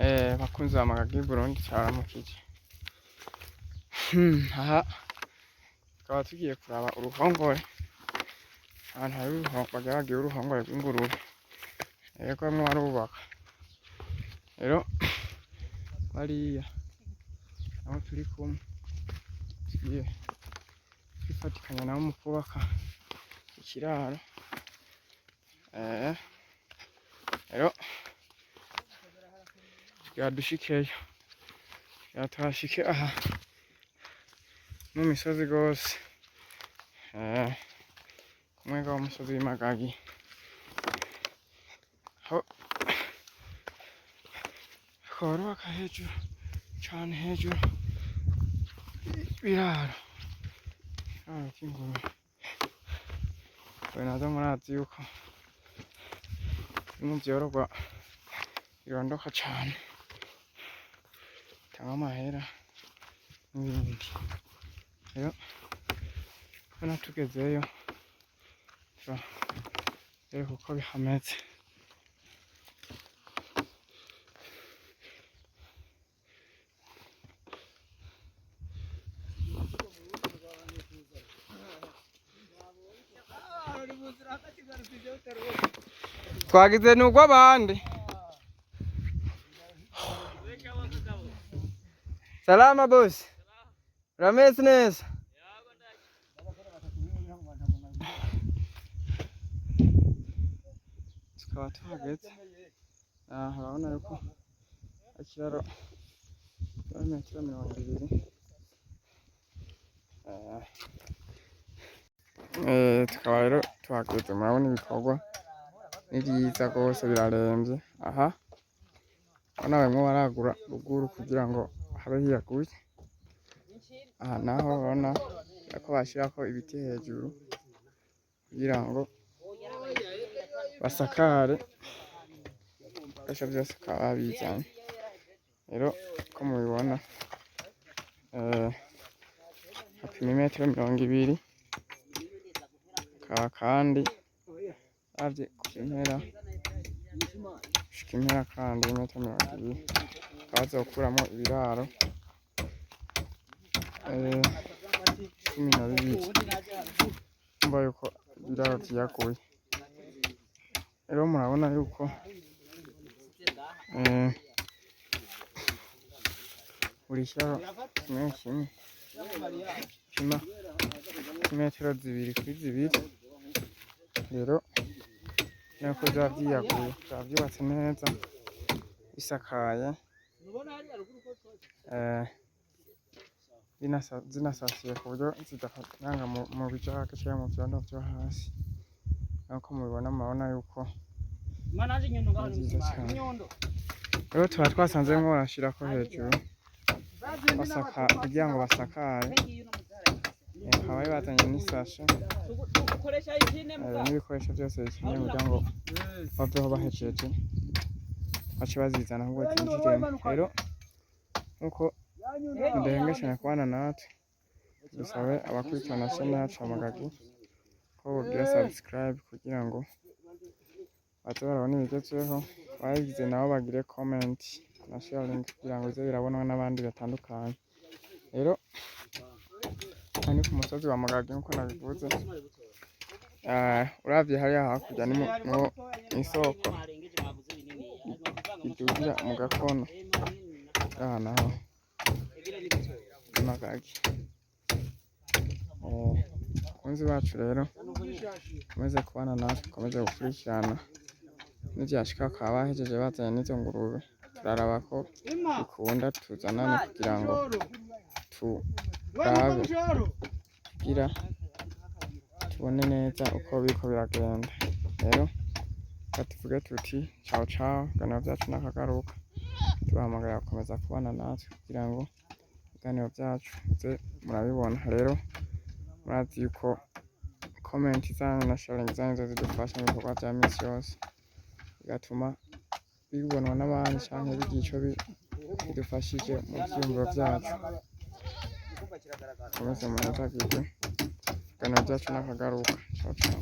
Bakunzi ba Magagi Burundi, turabaramukije. Aha tukaba tugiye kuraba uruhongore, ahantu hari bagira bagire uruhongore rw'ingurube. Rero bamwe barubaka, rero bariya nabo turi kumwe tugiye kwifatikanya nabo mu kubaka ikiraro. Rero tugira dushikeyo, tugira tuhashike aha mu misozi gose, ku mwega w'umusozi w'Imagagi, aho bakaba barubaka hejuru cane, hejuru ibiraro, ibiraro vy'ingurube. Ingurube nazo murazi yuko biri mu vyororwa birondoka cane, bitanga amahera n'ibindi. Rero ubona tugezeyo turabereka uko bihameze. Twagize ni urw'abandi. Salama bosi, urameze neza? Tukaba tuhageze aha, urabona yuko ikiraro metero 20. Tukaba rero tuhageze, murabona ibikorwa ni vyiza rwose, biraremvye. Aha urabona barimwo baragura ruguru kugira ngo habe hiyaguye. Aha naho urabona ko bashirako ibiti hejuru kugira ngo basakare, ibikoresho vyose bakaba babizanye. Rero uko mubibona, hapima imetero 20, hakaba kandi uravye kuva impera gushika impera kandi imetero 20, bakaba bazokuramwo ibiraro 12. Urumva yuko ibiraro vyiyaguye. Rero murabona yuko buri kiraro kimwe kimwe gipima imetero 2 kuri 2. Rero nuko biba vyiyaguye, biba vyubatse neza, bisakaye, zinasasiye ku buryo zidahonyanga mu bijage canke mu vyondo vyo hasi. Nkuko mubibona, murabona yuko ari vyiza cane. Rero tuba twasanzemwo barashirako hejuru basaka kugira ngo basakare, bakaba bari bazanye n'isashe n'ibikoresho vyose bikenewe kugira ngo baveho bahejeje, bace bazizana ahubwo zinjiremwo. Rero nkuko mudahengeshanya kubana natwe, dusabe abakurikirana chaîne yacu ya Magagi ko bogira subscribe kugira ngo baze barabona ibigezweho, abayigize nabo bagire comment na sharing kugira ngo bize birabonwa n'abandi batandukanye. Rero aha ni ku musozi wa Magagi nkuko nabivuze. Uravye hariya hakurya ni mw'isoko idugira mu Gakono, aha naho ni Magagi. Bakunzi bacu rero, mukomeze kubana natwe, mukomeze gukurikirana. Nivyashika bakaba bahejeje bazanye n'izo ngurube, turaraba ko bikunda tuzanane kugira ngo turabe, kugira tubone neza uko biriko biragenda. Rero reka tuvuge tuti ciao ciao, ibiganiro vyacu nakagaruka. Tubahamagarira gukomeza kubana natwe kugira ngo ibiganiro vyacu muze murabibona. Rero murazi yuko comment zanyu na sharing zanyu zo zidufasha mu bikorwa vya misi yose, bigatuma bibonwa n'abandi canke bigira ico bidufashije mu vyiyumviro vyacu. Mukomeze muhezagirwe, ibiganiro vyacu nakagaruka. Ciao ciao.